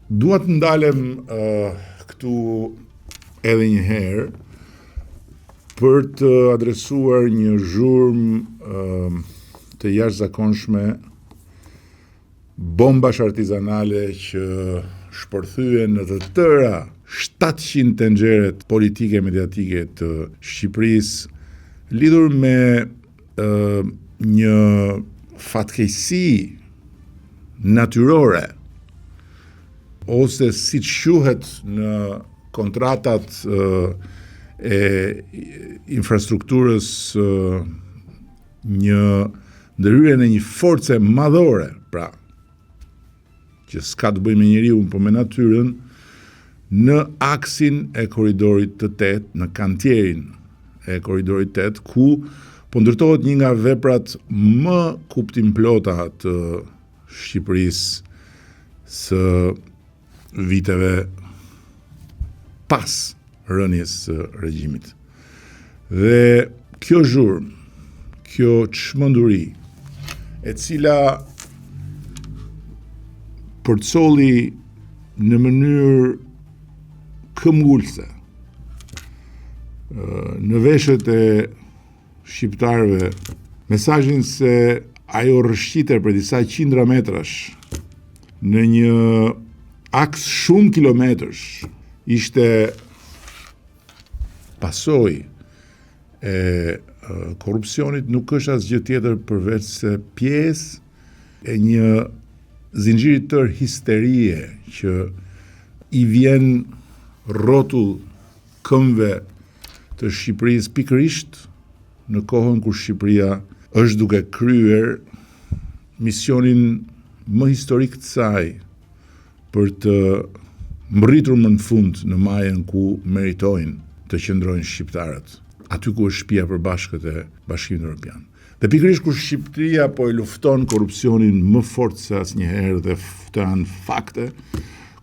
Dua të ndalem uh, këtu edhe një herë për të adresuar një zhurmë uh, të jashtëzakonshme bombash artizanale që shpërthyen në të tëra 700 tenxheret politike mediatike të Shqipërisë lidhur me uh, një fatkeqësi natyrore ose siç quhet në kontratat e infrastrukturës një ndërhyrje e një force madhore, pra që s'ka të bëjë me njeriun, po me natyrën, në aksin e korridorit të 8, në kantierin e korridorit 8, ku po ndërtohet një nga veprat më kuptimplota të Shqipërisë së viteve pas rënies së regjimit. Dhe kjo zhurmë, kjo çmenduri, e cila përcolli në mënyrë këmbëngulëse në veshët e shqiptarëve mesazhin se ajo rrëshqitje prej disa qindra metrash në një aks shumë kilometrësh ishte pasojë e korrupsionit nuk është asgjë tjetër përveç se pjesë e një zinxhiri të tërë histerie që i vjen rrotull këmbëve të Shqipërisë pikërisht në kohën kur Shqipëria është duke kryer misionin më historik të saj për të mbërritur më në fund në majën ku meritojnë të qëndrojnë shqiptarët, aty ku është shtëpia e përbashkët e Bashkimit Evropian. Dhe pikërisht kur Shqipëria po e lufton korrupsionin më fort se asnjëherë dhe këto janë fakte,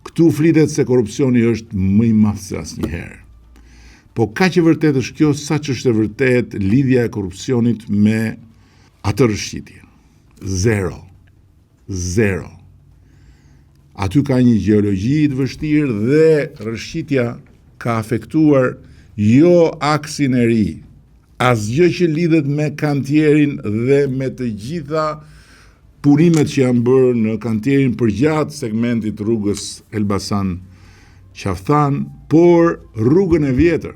këtu flitet se korrupsioni është më i madh se asnjëherë. Po kaq e vërtetë është kjo sa ç'është e vërtetë lidhja e korrupsionit me atë rrëshqitje. Zero. Zero. Aty ka një gjeologji të vështirë dhe rrëshqitja ka afektuar jo aksin e ri, asgjë që lidhet me kantierin dhe me të gjitha punimet që janë bërë në kantierin përgjatë segmentit rrugës Elbasan Qafë Thanë, por rrugën e vjetër,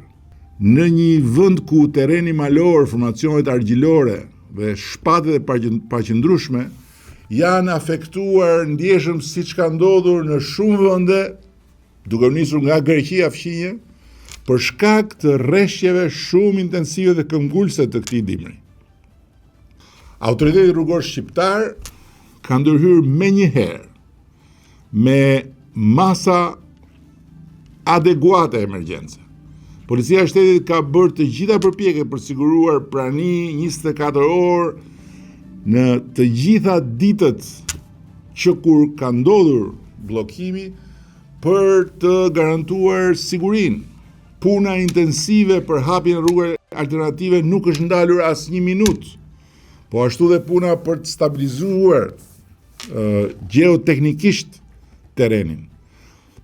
në një vend ku terreni malor, formacionet argjilore dhe shpatet e paqëndrueshme janë afektuar ndjeshëm siç ka ndodhur në shumë vende, duke u nisur nga Greqia fqinje, për shkak të reshjeve shumë intensive dhe këmbëngulëse të këtij dimri. Autoriteti rrugor shqiptar ka ndërhyrë menjëherë me masa adeguate emergjence. Policia e shtetit ka bërë të gjitha përpjekjet për të siguruar prani 24 orë në të gjitha ditët që kur ka ndodhur bllokimi për të garantuar sigurinë. Puna intensive për hapjen e rrugëve alternative nuk është ndalur asnjë minutë. Po ashtu dhe puna për të stabilizuar gjeoteknikisht terrenin.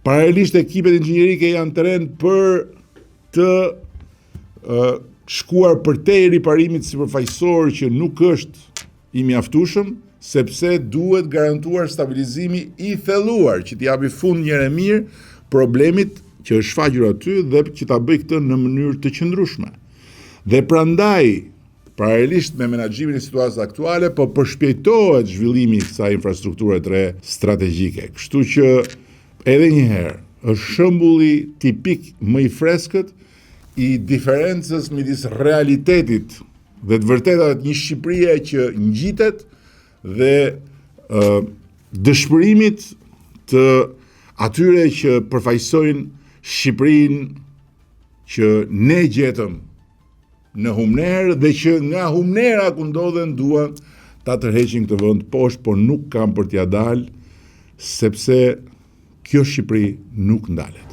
Paralelisht ekipet inxhinierike janë në terren për të shkuar përtej riparimit sipërfaqësor që nuk është i mjaftueshëm, sepse duhet garantuar stabilizimi i thelluar që t'i japi fund njëherë e mirë problemit që është shfaqur aty dhe që ta bëjë këtë në mënyrë të qëndrueshme. Dhe prandaj Paralelisht me menaxhimin e situatës aktuale, po përshpejtohet zhvillimi i kësaj infrastrukture të re strategjike. Kështu që edhe një herë, është shembulli tipik më i freskët i diferencës midis realitetit dhe të vërtetave të një Shqipërie që ngjitet dhe ë dëshpërimit të atyre që përfaqësojnë Shqipërinë që ne gjetëm në humnerë dhe që nga humnera ku ndodhen duan ta tërheqin këtë vend poshtë, por nuk kanë për t'ia dalë sepse kjo Shqipëri nuk ndalet.